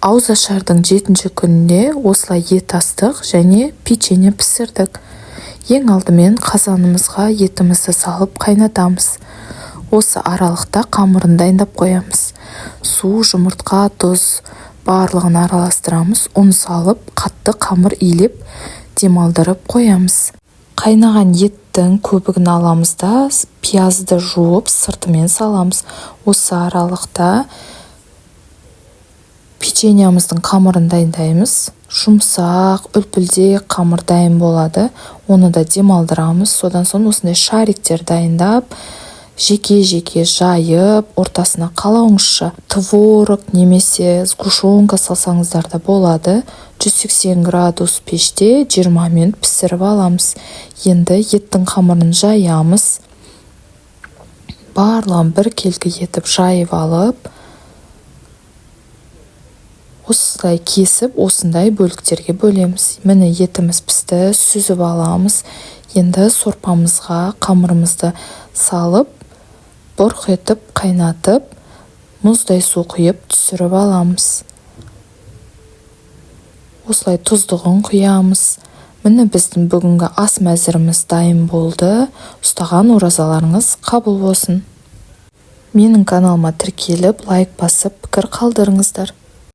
Ауызашардың жетінші күнінде осылай ет астық және печенье пісірдік. Ең алдымен қазанымызға етімізді салып қайнатамыз. Осы аралықта қамырын дайындап қоямыз. Су, жұмыртқа, тұз барлығын араластырамыз. Ұн салып, қатты қамыр илеп, демалдырып қоямыз. Қайнаған еттің көбігін аламыз да, пиязды жуып, сыртымен саламыз. Осы аралықта печеньеміздің қамырын дайындаймыз. Жұмсақ, үлпілдек қамыр дайын болады. Оны да демалдырамыз. Содан соң осындай шариктер дайындап, жеке-жеке жайып, ортасына қалауыңызша творог немесе сгущенка салсаңыздар да болады. 180 градус пеште 20 минут пісіріп аламыз. Енді еттің қамырын жаямыз. Барлығын біркелкі етіп жайып алып, осылай кесіп, осындай бөліктерге бөлеміз. Міне, етіміз пісті, сүзіп аламыз. Енді сорпамызға қамырымызды салып, бұрқ етіп қайнатып, мұздай су құйып түсіріп аламыз. Осылай тұздығын құямыз. Міне, біздің бүгінгі ас мәзіріміз дайын болды. Ұстаған оразаларыңыз қабыл болсын. Менің каналыма тіркеліп, лайк басып, пікір қалдырыңыздар.